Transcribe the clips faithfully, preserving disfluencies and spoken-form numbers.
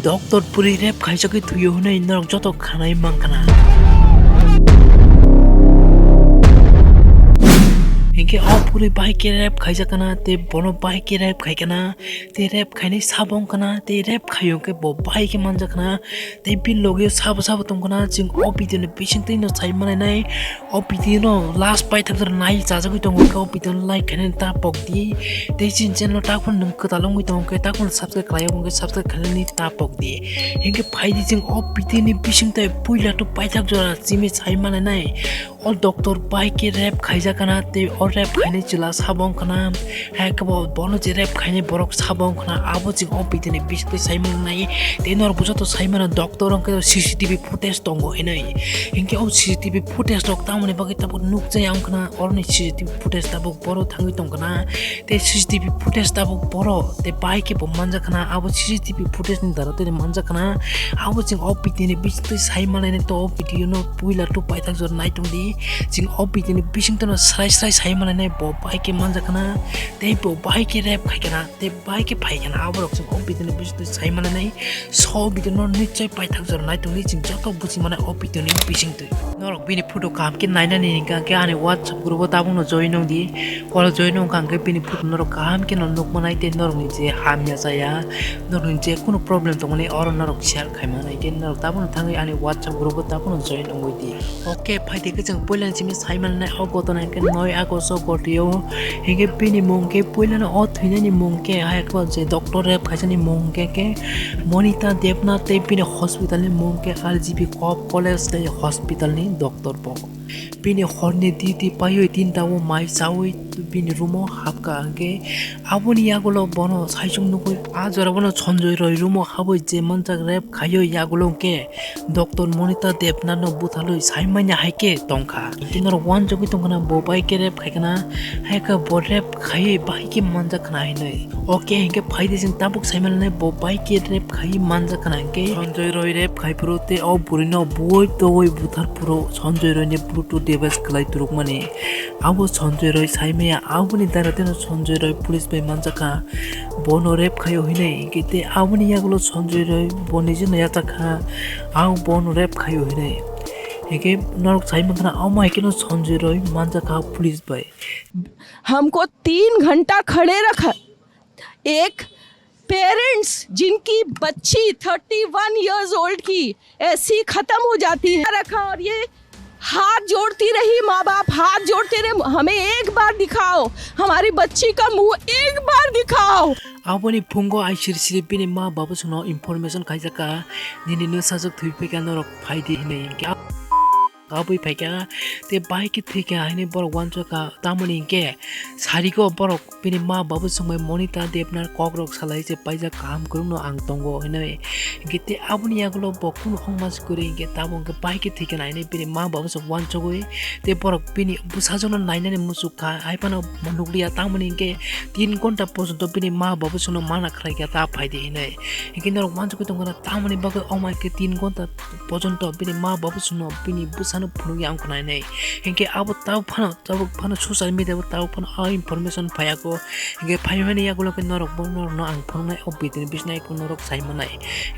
Doctor puri rep khaisagwi thuio hwnwi norok joto khanai mankha na. Hinkhe o puri bahai khe rep khaijakha na, tei bono bahai khe rep khaikha na, tei rep khainai sabo wngkha na, tei rep khaio khe bo bahai khe manjakha na, tei bini logi sabo sabo tongkha na, chwng o video ni bisingtwi no sai manai nai. O video no last paithak jora nai chajagwi tongo khe o video no like khainani ta pokdi. Tei chini channel no takhuk nwng kwtal wngwi tongo khe takhuk no subscribe khlai wngkhe subscribe khainani ta pokdi. Hinkhe phaidi chwng o video ni bisingtwi puila to paithak jora chimi sai manai nai. O doctor bai khe rep khaijak khana tei o rep khainai chwla sabo wngkha na. Hai khe bo bono je rep khainai borok sabo wngkha na abo chwng o video ni bisingtwi sai manai nai. Tei norok bo joto sai mano doctor wngkhe C C T V footage tongo hinwi. Hinkhe o C C T V footage rok tamoni bagwi tabuk nukjaya wngkha na, oroni C C T V footage tabuk boro thangwi tongkha na, tei C C T V footage tabuk boro tei bai khe bo manjakha na, abo C C T V footage ni dara tei manjakha na, abo chwng o video ni bisingtwi sai manai nai, to o video no puila to paithak jora nai tongdi, chwng o video ni bisingtwi no srai srai sai manai nai, bo bai khe manjakha na, tei bo bai khe rep khaikha na. Tei bai khe phai khana aborok chwng o video ni bisingtwi sai manai nai. So video no nichoi paithak jora nai tongdi chwng joto buji manai o video ni bisingtwi. Norok bini photo kaham khe nainani hingka khe ani WhatsApp group o tabuk no join wngdi. Oro join wngkha hingkhe bini photo norok kaham khe no nuk manai tei norok ni je hamya chaya, norok ni je kunu problem tongmani oro norok share khai manai khe norok tabuk no thangwi ani WhatsApp group o tabuk no join wngwi di. Oke, phaidi khe chwng puilani simi sai manai o ghotona hinkhe noi August o ghotio. Hinkhe bini mung khe puilano o thwinani mung khe hai khe je doctor rep khaisani mung khe khe Monita Debnath tei bini hospital ni mung khe R G B Cop College tei hospital ni doctor bo. Bini horni duty paiwi tinta o mai chawi bini room o hapkha hinkhe aboni yagulo bono saichung nugwi a jora bono Sanjoy Roy room o habwi je manjak rep khaiwi yagulo hinkhe Doctor Monita Debnath no butharwi sai manya hai khe tongkha. Hinkhe norok uansugwi tongkha na bo bai khe rep khaikha na, hai khe bo rep khaiwi bai khe manjakha na hinwi. Oke, hinkhe phaidi chwng tabuk sai manai bo bai khe rep khaiwi manjakha na hinkhe Sanjoy Roy rep khai phuru tei o bwrwi no buoi togwi buthar phuru Sanjoy Roy ni Bluetooth device kwlai turukmani. Abo Sanjoy Roy sai maya, aboni dara tei no Sanjoy Roy police bai manjakha. Bono rep khaio hinwi hinkhe tei aboni yagulo Sanjoy Roy bo nijino yachakha, ang bono rep khaio hinwi. Hinkhe norok sai mankha na omo hai kheno Sanjoy Roy manjakha police bai. हमको तीन घंटा खड़े रखा। एक पेरेंट्स जिनकी बच्ची thirty one years old की ऐसी खत्म हो जाती है, रखा और ये हाथ जोड़ती रही, माँ बाप हाथ जोड़ते रहे, हमें एक बार दिखाओ, हमारी बच्ची का मुंह एक बार दिखाओ। Aboni phungo ai siri siri bini ma babu songno information khaijak kha, nini no sajak thwi phaikha norok phaidi hinwi hinkhe kabui phaikha tei bai khe thwikha hinwi borok uansukha, tamoni hinkhe sarigo borok. Bini ma babu songbai Monita Debnath kokrok salai se paijak kaham kwrwngno ang tongo hinwi. Hinkhe tei aboni yagulo bo kunu hongma se kwrwi hinkhe tabuk hinkhe bai khe thwikha hinwi bini ma babu song uansugwi tei borok bini bwsajwkno nainani muchukha, hai phano nukliya tamoni hinkhe tin ghonta porjonto bini ma babu songno mana khlaikha ta phaidi hinwi. Hinkhe norok uansugwi tongkha na tamoni bagwi omo hai khe tin ghonta porjonto bini ma babu songno bini bwsano phunukya wngkha hinwi. Hinkhe abo tabuk phano Tabuk phano social media o tabuk phano o information phaiya kho. Hinkhe phaimani yagulo khe norok bo norokno ang phunuknai o video ni bisingtwi khe norok sai manai.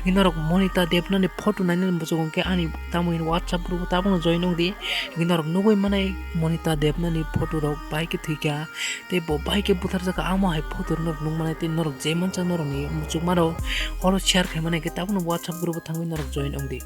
Hinkhe norok Monita Debnath ni photo nainani muchungo hinkhe ani tamo hino WhatsApp group o tabukno join wngdi. Hinkhe norok nugwi manai Monita Debnath ni photo rok bai khe thwikha tei bo bai khe butharjakha, amo hai photo norok nukmanai tei norok je mansa norokni muchungmarok oro share khaimanai hinkhe tabukno WhatsApp group o thangwi norok join wngdi.